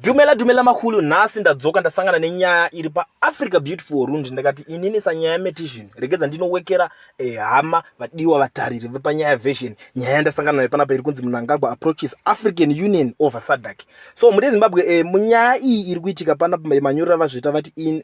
Dumela dumela makhulu, nhasi ndadzoka ndasangana nenyaya iri paAfrica Beautiful Rundi. Ndakati inini sanyaya metician regedza ndinowekera hama vadiwa vatariri vepanyaya version. Nyaya yandasangana nayo panapa iri kunzi Mnangagwa approaches African Union over SADC. So mune Zimbabwe, munyaya iyi iri kuitika panapa, manyorero avazviita vati in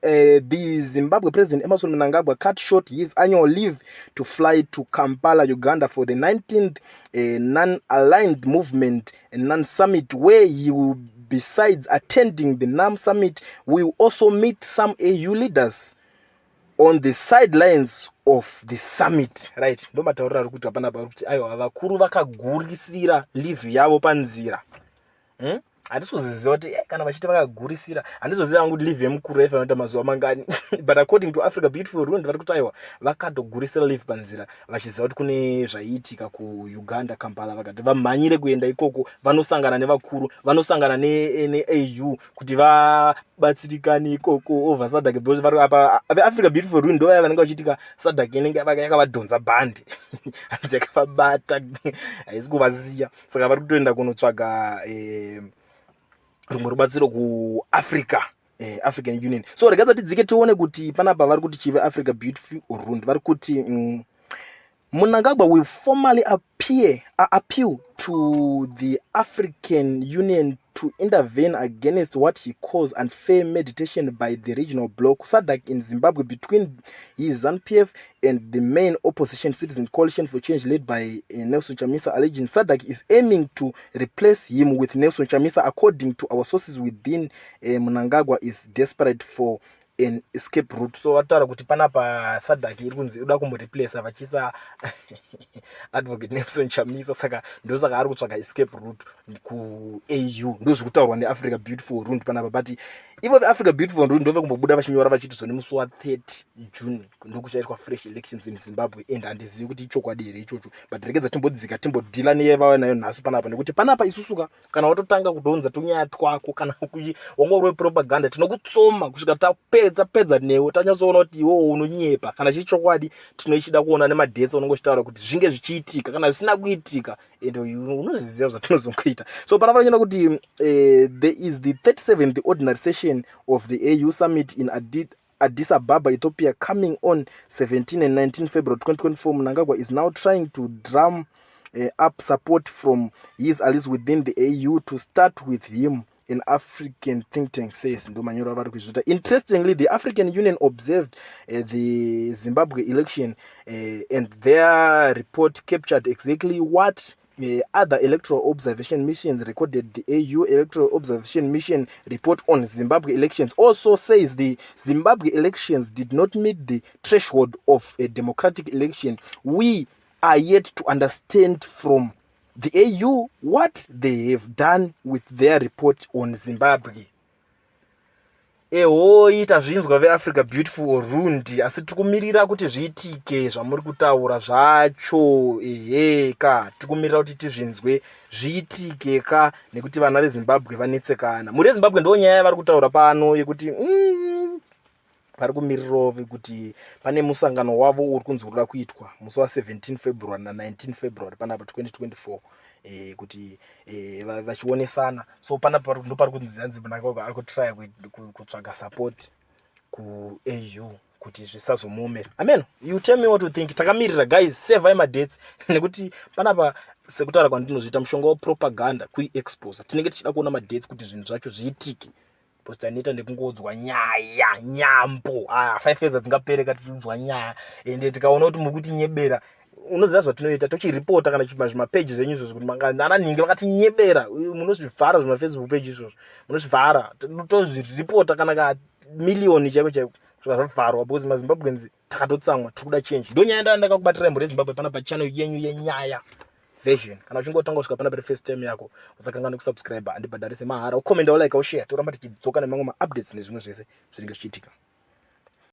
the Zimbabwe President Emmerson Mnangagwa cut short his annual leave to fly to Kampala, Uganda for the 19th Non-Aligned Movement NAM Summit, where he will, besides attending the NAM summit, will also meet some AU leaders on the sidelines of the summit. Right, ndo matauriro ari kuitwa panapa kuti aiwa, vakuru vakagurisira leave yavo panzira, Handisi kuziziva kuti kana vachiti vakagurisira, handizoziva hangu kuti leave yemukuru yaifanira kuita mazuva mangani, but according to Africa Beautiful Rund vari kuti aiwa, vakatogurisira leave panzira vachiziva kuti kune zvaiitika kuUganda, Kampala. Vakati vamhanyire kuenda ikoko, vanosangana nevakuru, vanosangana neAU kuti vabatsirikane ikoko over SADC, because vari apa veAfrica Beautiful Rund ndo vaya vanenge vachiitika SADC inenge yakavadhonza bhandi, hanzi yakavabata, haisi kuvasiya. Saka vari kutoenda kunotsvaga rumwe rubatsiro kuAfrica, African Union. So regadza tidzike tione kuti panapa vari kuti chive Africa Beautiful Rund vari kuti Mnangagwa will formally appeal to the African Union to intervene against what he calls unfair mediation by the regional bloc SADC in Zimbabwe between his ZANU-PF and the main opposition Citizen Coalition for Change led by Nelson Chamisa, alleging SADC is aiming to replace him with Nelson Chamisa. According to our sources within, Mnangagwa is desperate for an escape route. So vataura kuti panapa SADC iri kunzi inoda kumboreplaca vachiisa Advocate Nelson Chamisa, saka ndosaka ari kutsvaga escape route kuAU. Ndo zviri kutaurwa neAfrica Beautiful Rund panapa. But ivo veAfrica Beautiful Rund ndove kumbobuda vachinyora vachiti zvone musi wa30 June ndokuchaitwa fresh elections in Zimbabwe, and handizivi kuti ichokwadi here ichocho. But regedza timbodzika, timbodhila neyevava nayo nhasi panapa, nekuti panapa isusuka kana watotanga kudonza tunyaya twako, kana wanga uri wepropaganda, tinokutsoma kusvika tapedza pedza newe, tanyatsoona kuti iwewo unonyepa. Kana chiri chokwadi, tinoichida kuona nemadates unonge uchitaura kuti zvinge zvichiitika. Kana zvisina kuitika, and unozviziva zvatinozongoita. So panapa ranyora kuti there is the 37th ordinary session of the AU summit in Addis Ababa, Ethiopia, coming on 17 and 19 February 2024. Mnangagwa is now trying to drum up support from his allies within the AU to start with him, an African think tank says. Ndo manyoro avari kuizvita. Interestingly, the African Union observed the Zimbabwe election, and their report captured exactly what other electoral observation missions recorded. The AU electoral observation mission report on Zimbabwe elections also says the Zimbabwe elections did not meet the threshold of a democratic election. We are yet to understand from the AU what they have done with their report on Zimbabwe. Ehoi, tazvinzwa veAfrica Beautiful Rundi, asi tiri kumirira kuti zviitike zvamuri kutaura zvacho. Eheka, tiri kumirira kuti tizvinzwe zviitike ka, nekuti vana veZimbabwe vanetsekana. Mhuri yeZimbabwe, ndo nyaya yavari kutaura pano yekuti vari kumirirawo kuti pane musangano wavo uri kunzi uri kuda kuitwa musi wa17 February na19 February panapa 2024, kuti vachionesana. So panapa ndo pari kunzi hanzi Mnangagwa ari kutrya kutsvaga support kuAU kuti zvisazomuomera. Amen. You tell me what you think. Takamirira, guys. Sevai madates, nekuti panapa, sekutaura kwandinozviita, mushonga wepropaganda kuiexposa. Tinenge tichida kuona madates kuti zvinhu zvacho zviitike, because tanoita nekungoudzwa nyaya nyambo. Ah, 5 years dzingapereka tichiudzwa nyaya, ende tikaona kuti muri kutinyebera, unoziva zvatinoita, tochiripota kana zvimapeji zvenyu izvozvo kuti ana nhingi vakatinyebera. Munozvivhara zvimafacebook page izvozvo, munozvivhara, tozviripota kana kamiliyoni chaiko chaiko kusvika zvavharwa, because maZimbabweans takatotsamwa, tiri kuda change. Ndo nyaya ndakakubatirai, mhuri yeZimbabwe, pana pachannel yenyu yeNyaya Version. Kana uchinge watanga kusvika pana pari first time yako, usakanganwe kusubscribe, andibhadharise mahara, ucomment, ulike, ushare. Toramba tichidzoka nemamwe maupdates nezvimwe zvese zvinenge zvichiitika.